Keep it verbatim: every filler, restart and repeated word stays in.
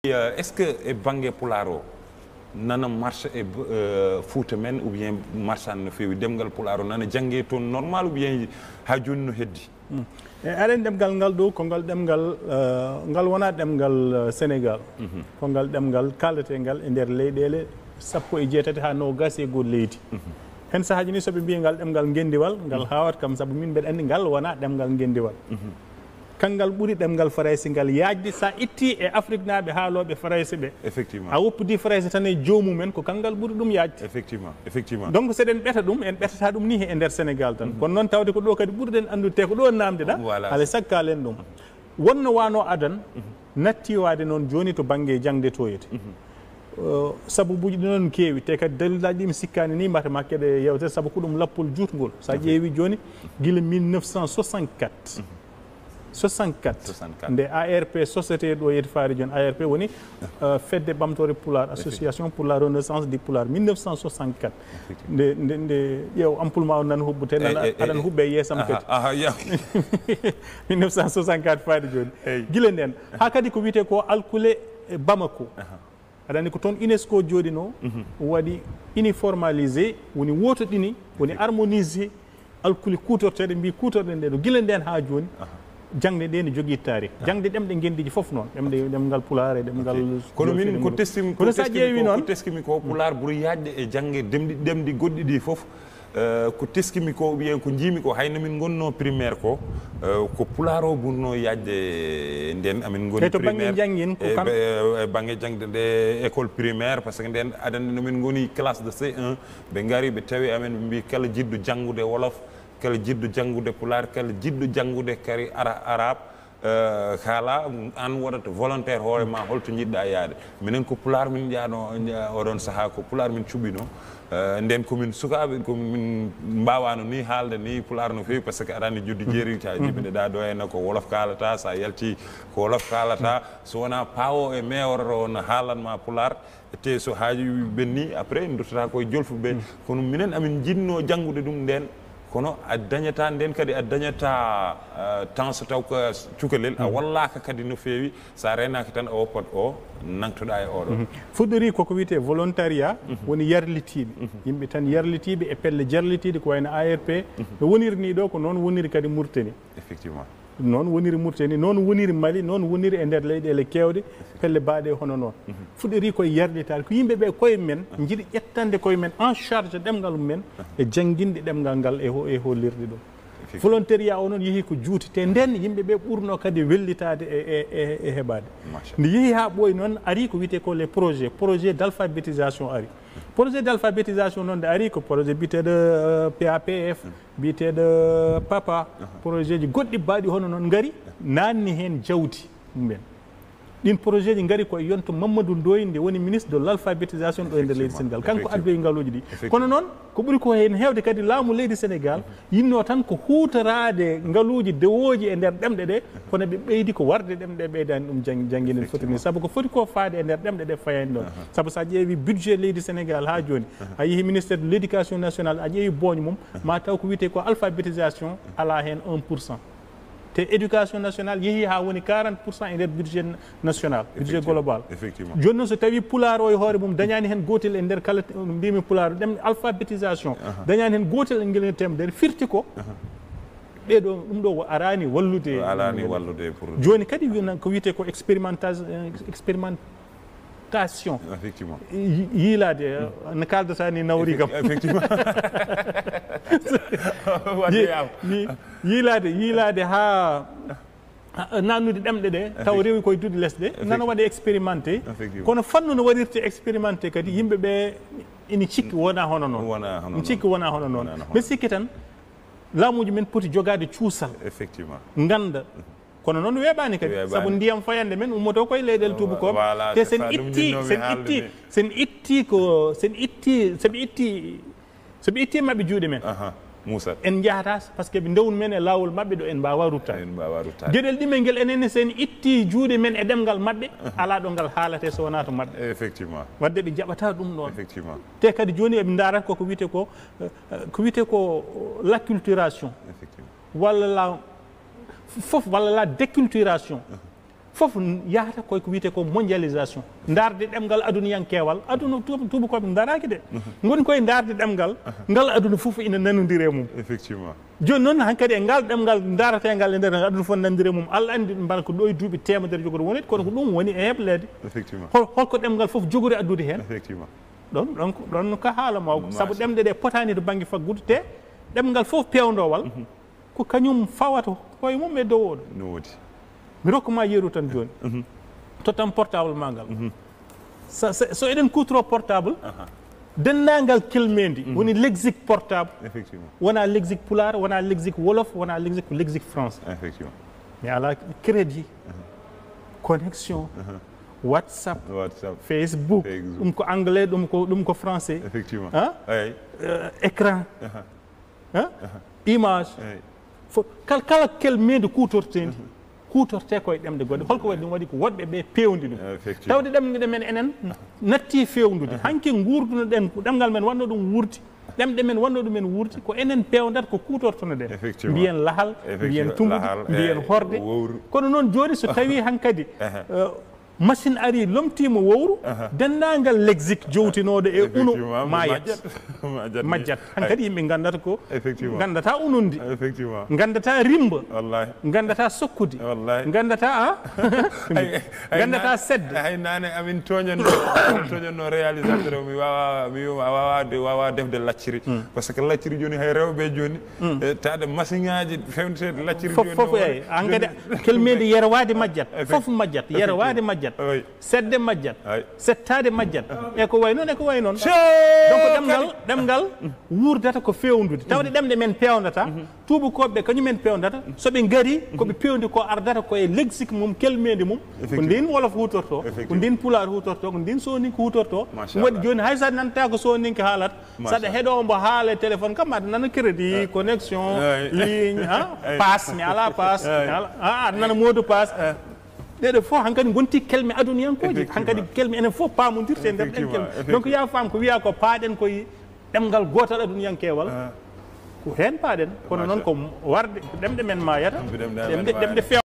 Euh, est-ce que e bannge pulaar o nana marche e euh, Fuuta men, ou bien marchande no feewi, demngal pulaar o nana jannge toon normal, ou bien haa jooni no heddi? Hmm. E aɗa anndi ɗemngal ngal ɗo, ko ngal ɗemngal, eh, ngal wonaa ɗemngal, eh, Senegaal. Mhm. Ko ngal ɗemngal kaaleteengal e nder leyɗeele sappo e jeetati haa noogaas e goo leydi. Mhm. Heen sahaaji ni so ɓe mbiyi ngal ɗemngal ngenndiwal, ngal haawat kam, sabu min mbeɗa anndi ngal wonaa ɗemngal ngenndiwal. Mhm. Kanngal ɓuri ɗemngal farayse ngal yaajde, so a itti e Afriknaaɓe haalooɓe farayse ɓe. Effectivement. A woppidi farayse tan e joomum en, ko kanngal ɓuri ɗum yaajde. Effectivement, effectivement. Donc, so eɗen ɓeta ɗum, en ɓetata ɗum ni e nder Senegaal tan. Mhm. Kono noon, tawde ko ɗo kadi ɓurɗen anndude, te ko ɗo naamnde ɗa, voilà, alay sago kaalen ɗum. Wonno wano adan, mhm, natti waade noon jooni to bannge jaŋde to yete. Mhm. Euh, sababuuji ɗi noon keewi, te kadi dalilaaji ɗi mi sikkaani ni mata ma keɗe yewtere, sabu ko ɗum lappol juutngol. So a ƴeewi jooni, gila mille neuf cent soixante-quatre. Mhm. Soixante-quatre. Soixante-quatre. Nde A R P sosete ɗo yetti faade jooni, A R P woni, euh, Fedde Ɓamtoore Pulaar, Association pour la Renaissance du Pulaar, mille neuf cent soixante-quatre. Effectivement. Nde, nde, nde ƴeew ampul ma on nan huɓɓu te nana, eh, eh, aɗan huɓɓe e yeesam kadi. Aha, aha, ya. Mille neuf cent soixante-quatre faade jooni. Eyi. Gila nden. Haa kadi ko wiyetee ko alkule e Bamako. Aha. Aɗa anndi ko toon UNESCO jooɗinoo, mhm, waɗi uniformisé, woni wootoɗini, woni harmonisé alkule kuutorteeɗe, mbi kuutorɗen ɗe ɗo gila ndeen haa jooni. Aha. Jaŋde nde ne jogii taarih. Aha. Jaŋde ɗemɗe ngenndiiji fof noon, ɗemɗe, ok, ɗemngal Pulaar e ɗemngal, ok, kono min ko teskimi, kono so a ƴeewi noon, ko teskimi ko Pulaar ɓuri yaajde e jaŋde ɗemɗi, ɗemɗi goɗɗi ɗi fof. Eh, ko teskimi ko, ou bien ko njiimi ko, hayno min ngonno primaire ko, eh, ko Pulaar o ɓurno yaajde nden amin ngoni. E to bannge primaire, janngin ko e kam- be-, e bannge jaŋde nde école primaire, parce que nden aɗa anndi no min ngoni classe de C un, ɓe ngari ɓe tawi amen, ɓe mbi kala jiɗɗo janngude Wolof, kala jiɗɗo janngude Pulaar, kala jiɗɗo janngude kadi ara-, Arabe, eh, haala, an waɗata volontaire hoore ma, holto njiɗɗa yaade. Minen ko Pulaar min njaano, nja-, oɗon sahaa ko Pulaar min cuɓino. Eh, nden ko min sukaaɓe, ko min mbaawano ni haalde ni Pulaar no feewi, parce que aɗa anndi juddu jeeri, ta jibiɗe ɗa ɗo henna ko Wolof kaalata, sa yalti ko Wolof kaalata, so wona paawo e meewre o no haalan ma Pulaar, te so haaju ɓenni, après, dottata koye jolfuɓe. Mm. Kono minen amin jiɗno janngude ɗum nden, kono a dañata nden kadi, a dañata, ah, temps so taw ko cukalel, a, mm, wallaaka kadi no feewi, sa reenaaki tan a woppat o, nangtoɗa e oɗo. Mhm. Fuɗɗori koko wiyetee volontariat, mhm, woni yarlitiiɓe. Mhm. Yimɓe tan yarlitiiɓe e pelle jarlitiiɗe ko wayno A R P, mhm, no woniri ni ɗo, ko noon woniri kadi Mauritanie. Effectivement. Noon woniri Mauritanie, noon woniri Mali, noon woniri e nder leyɗeele keewɗe, pelle baaɗe hono noon. Mhm. Fuɗɗori koye yarlitaade. Ko yimɓe ɓe koye men, mhm, njiɗi ƴettande koye men en charge ɗemngal mum men, mhm, e jannginɗe ɗemngal ngal e ho-, e hollirde ɗum. Effectivement. Volontariat o noon yehi ko juuti. Te nden yimɓe ɓe ɓurno kadi wellitaade e, e, e, e heɓaade. Machallah. Nde yehi haa ɓooyi noon, ari ko wiyetee ko les projets, projet d'alphabétisation ari. Projet d'alphabétisation noon nde ari ko projet biyeteeɗo, euh, P A P F, mhm, biyeteeɗo papa, aha, projet ji goɗɗi baaɗi hono noon ngari, naanni heen jawdi mum en. Ɗin projet ji ngari ko e yonto Mamadou Ndoye nde woni ministre de l'alphabétisation ɗo e nder leydi Sénégal. Kanko, effectivement, addoyi ngaluuji ɗi. Effectivement. Kono noon, ko ɓuri ko heen heewde kadi laamu leydi Sénégal, mhm, yinno tan ko huutoraade ngaluuji dewooji e nder ɗemɗe ɗe, kono ɓe ɓeydi ko warde ɗemɗe ɓeydaani ɗum jang-, jannginde no foti ni. Effectivement. Sabu ko foti ko faade e nder ɗemɗe ɗe fayani ɗon. Aha. Sabu so a ƴeewi budget leydi Sénégal haa jooni, aha, a yehi ministère de l'éducation nationale, a ƴeewi booñ mum, aha, ma taw ko wiyetee ko alphabétisation alaa heen un pour cent. Te éducation nationale yehi haa woni quarante pour cent e nder budget national, budget, effectivement, global. Effectivement. Jooni noon so tawi pulaar o e hoore mum dañaani heen gootel e nder kala, mbimi pulaar, ɗem alphabétisation, aha, dañaani heen gootel e ngel temedere, firti ko, aha, ɓeɗo, ɗum ɗo o arani wallude. O arani wallude pour. Jooni kadi wiyna ko wiyetee ko expérimentation, expérimentation. Effectivement. Yi-, yiilaade, no kaaldata ni nawri kam. Effectivement. Waɗde yi-, yaama. Yi-, yiilaade, yiilaade haa, haa naannude ɗemɗe ɗe, taw, effectivement, rewi koye duɗe lesɗe, nana, effectivement, waɗe expérimenté. Effectivement. Kono fannu no waɗirte expérimenté kadi, yimɓe ɓe ina cikki wona hono noon. Wona hono noon. Ina cikki wona hono noon. Wona hono. Mbeɗa sikki tan, laamuuji men poti jogaade cuusal. Effectivement. Ngannda. Kono noon weeɓaani kadi. Weeɓaani. Sabu ndiyam fayannde men ummoto koye leyɗeele tuubakooɓe. Voilà, te c'est ça, sen ɗum itti, njiɗnoomi sen haalde itti, ni. Sen itti ko, sen itti, so ɓe itti, so ɓe itti maɓɓe juuɗe men. Aha, Moussa. En njahata, parce que ɓe ndewnu men e laawol maɓɓe ɗo en mbaawaa ruttaade. En mbaawaa ruttaade. Geɗel ɗimel ngel, enen ne sen itti juuɗe men e ɗemngal maɓɓe, aha, alaa ɗo ngal haalate so wonaa to maɓɓe. Effectivement. Wadde ɓe njaɓataa ɗum ɗoon. Effectivement. Te kadi jooni eɓe ndaarata koko wiyetee ko, eh, eh, ko wiyetee ko l'acculturation. Effectivement. Walla la, fof, walla la déculturation. Uh-huh. Fof yahata koye ko wiyetee ko mondialisation, ndaarde ɗemngal aduniyankeewal. Aduna, tuub-, tuubakooɓe ndaraaki de. Ngoni koye ndaarde ɗemngal, ngal aduna fof ina nanondiri e mum. Effectivement. Jooni noon, hankadi e ngal ɗemngal ndarateengal e nder aduna fof nanondiri e mum, Allah anndi mbela ko ɗo e duuɓi teemedere jogori wonede, kono ko ɗum woni e hebleede. Effectivement. Hol-, holko ɗemngal fof jogori addude heen? Effectivement. Ɗon, ɗon ko, ɗon ko haala mawko. Sabu ɗemɗe ɗe potaani to bannge faggudu, te ɗemngal fof peewndoowal ko kañum fawata koye mum e dow oɗo. No woodi. Mi rokka ma yeru tan jooni. Tottam portable ma ngal. Sa, sa, so eɗen kuutoro portable, denndaangal kelmeendi woni lexique portable. Effectivement. Wona lexique pulaar, wona lexique wolof, wona lexique, ko lexique français. Effectivement. Mi alaa crédit, connexion, WhatsApp, WhatsApp, Facebook, Facebook. Ɗum ko anglais, ɗum ko, ɗum ko français. Effectivement. Hein? Eyi. Euh, écran. Hein? Image. Eyi. Fo-, kal-, kala kelmeendi kuutorteendi, kuutortee ko e ɗemɗe goɗɗe. Holko waɗi ɗum? Waɗi ko woɗɓe ɓe peewndi ɗum. Effectivement. Tawde ɗemɗe men enen natti feewnude. Hanki nguurduno ɗen, ko ɗemngal men wonno ɗum wuurdi. Ɗemɗe men wonno ɗum en wuurdi, ko enen peewndata ko kuutortono ɗen. Effectivement. Mbiyen lahal, mbiyen tungudu, mbiyen horde. Kono noon jooni so tawi hankadi, euh, machine ari lomtiima wowru, denndaangal lexique jowtinooɗo e uno maayat. Majjat. Hankadi yimɓe nganndata ko, nganndata unondi. Effectivement. Nganndata rimba. Wallahi. Nganndata sokkude. Wallahi. Nganndata, a? Nganndata sedde. Hay naane amin toñanno, amin toñanno réalisateur o, mi wawa, mi wiima a wawa de-, wawa defde lacciri. Parce que lacciri jooni hay rewɓe jooni, eh, taade machine aji fewniteeɗi lacciri fof, jooni fof, no eyi. An kadi jooni kelmeendi yerwaade majjat. Effectivement. Fof majjat, yerwaade majjat. Oui. Sedde majjat. Ay. Settaade majjat. E ko way noon, e ko way noon. Donc ɗemngal, ɗemngal wuurdata ko feewnude. Tawde ɗemɗe men peewndata, tuubakooɓe ɓe kañum en peewndata. So ɓe ngari, ko ɓe peewndi ko ardata ko e lexique mum, kelmeendi mum. Ko ndin wolof huutorto, ko ndin pulaar huutorto, ko ndin sooninke huutorto. Ɗum waɗi jooni hay so a nanta ko sooninke haalata, saɗa heɗo mbo haala e téléphone kam, aɗa nana crédit, connexion, ligne, ha? Passe, mi ala passe, mi ala, ha, aɗa nana mot de passe. Ɗeɗe fof hankadi gonti kelme aduniyankooje. Effectivement. Hankadi kelme enen fof paamondirte e nder ɗen kelme. Effectivement. Donc ya faam ko wiya ko paaɗen koye ɗemngal gootal aduniyankeewal. Ko heen paaɗen, kono noon ko warde ko ɗemɗe men maayata, ɗemɗe, ɗemɗe feew-